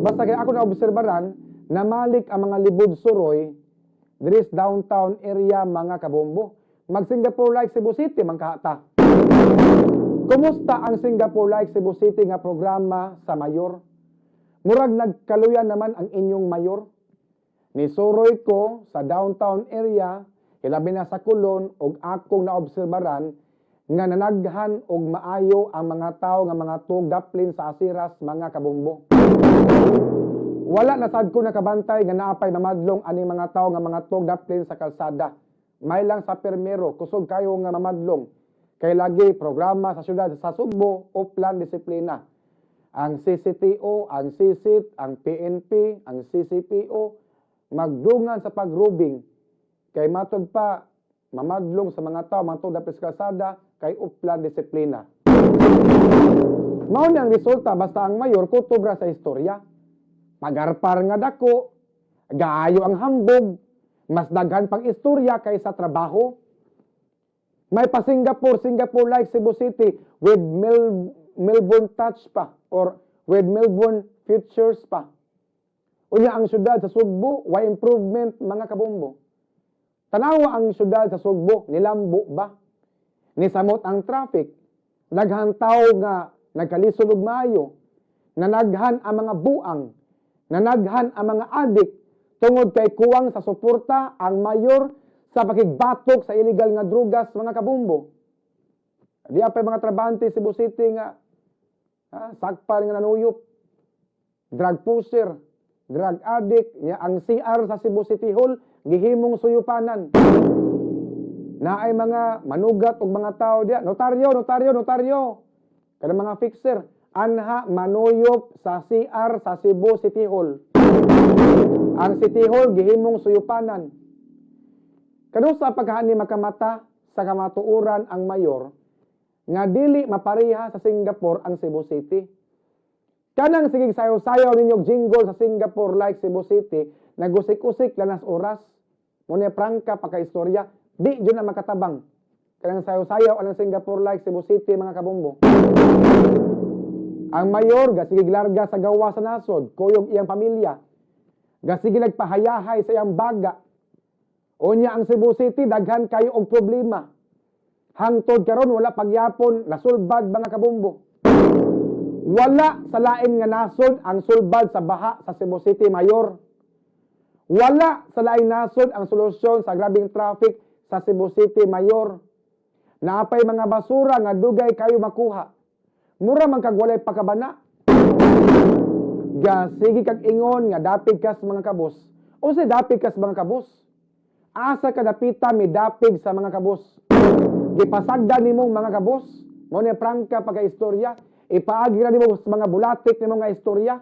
Basta kay ako na obserbaran, namalik ang mga libud suroy diri sa downtown area, mga kabombo. Mag Singapore like Cebu City man kahata. Kumusta ang Singapore like Cebu City nga programa sa mayor? Murag nagkaluyan naman ang inyong mayor. Nisuroy ko sa downtown area, hilabi na sa Colon, og akong naobserbaran nga nanaghan og maayo ang mga tao nga mga tug daplin sa asiras, mga kabombo. Wala na sad ko nakabantay nga naapay mamadlong ani mga tao nga mga tug daplin sa kalsada. May lang sa permero, kusog kayo nga mamadlong. Kay lagi programa sa syudad sa Sugbo o plan disiplina. Ang CCTO, ang CCIT, ang PNP, ang CCPO magdungan sa pagrubing kay matod pa mamadlong sa mga tao mga tug daplin sa kalsada kay uplan disiplina. Mao ni ang resulta basta ang mayor kutob ra sa istorya. Pagarpar nga dako, gaayo ang hambog, mas daghan pang istorya kaysa trabaho. May pa Singapore, Singapore like Cebu City with Melbourne touch pa or with Melbourne futures pa. Unya ang syudad sa Sugbo, why improvement, mga kabombo? Tanawa ang syudad sa Sugbo, nilambo ba? Nisamot ang traffic, daghan tao nga nagkalisod og maayo, nanaghan ang mga buang, nanaghan ang mga adik tungod kay kuwang sa suporta ang mayor sa pakigbatok sa illegal nga drugas, mga kabombo. Di pa mga trabahante Cebu City nga sakpan nga nanuyop, drug pusher, drug addict, ya ang CR sa Cebu City Hall gihimong suyupanan. Naay mga manugat og mga tao diya, notaryo, notaryo, notaryo. Kanang mga fixer, anha manuyop sa CR sa Cebu City Hall. Ang City Hall gihimong suyupanan. Kanusa pagkaani makamata sa kamatuoran ang mayor nga dili mapareha sa Singapore ang Cebu City? Kanang sige sayaw-sayaw ninyo jingle sa Singapore like Cebu City, nagusik-usik lanas oras. Muna prangka pagka-istorya, di jud na makatabang. Kanang sayaw-sayaw anang Singapore like Cebu City, mga kabombo. Ang mayor gasige larga sa gawa sa nasod, kuyog iyang pamilya. Gasige nagpahayahay sa iyang baga. Unya ang Cebu City daghan kayo og problema. Hangtod karon wala pagyapon nasulbad, mga kabombo. Wala sa lain nga nasod ang sulbad sa baha sa Cebu City, Mayor. Wala sa laing nasod ang solusyon sa grabing traffic sa Cebu City, Mayor. Naapay mga basura nga dugay kayo makuha. Mura man kag walay pakabana. Ga sige kag ingon nga dapig kas mga kabus. Unsay dapig kas mga kabus? Asa ka dapita midapig sa mga kabus? Gipasagdan nimong mga kabus. Mo ni prangka pagka-istorya. Ipaagi ra nimo sa mga bulatik nimo nga istorya.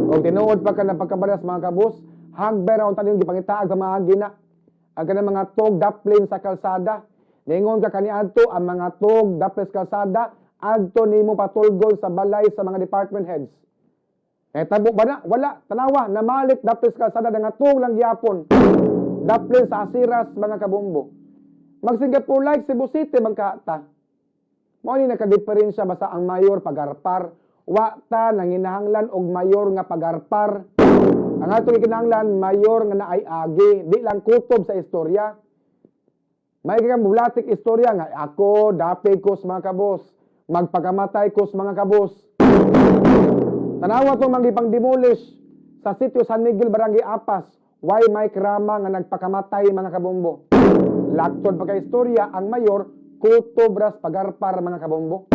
Og tinuod pa ka na pagkabalas, mga kabus, hagbay ra unta niyong gipangitaag pamaagi na. Ang kanang mga tog daplin sa kalsada. Ningon ka kaniadto ang mga tog daplin sa kalsada adto nimo patulgon sa balay sa mga department heads. Eh tabo ba na? Wala. Tanawa, namalik daplin sa kalsada nga tug lang gyapon. Daplin sa asiras, mga kabombo. Mag Singapore like Cebu City man ka ta. Mao ni nakadiferensya basta ang mayor pagarpar. Wa ta nanginahanglan og mayor nga pagarpar. Ang atong gikinahanglan, mayor nga naay agi, di lang kutob sa istorya. May kang bulatik istorya nga ako dapig ko sa mga kabos, magpakamatay ko sa mga kabos. Tanawa to mga gipang demolish sa sitio San Miguel, Barangay Apas. Why may krama nga nagpakamatay, mga kabombo? Laktod pa kay istorya ang mayor, kutob ras pagarpar, mga kabombo.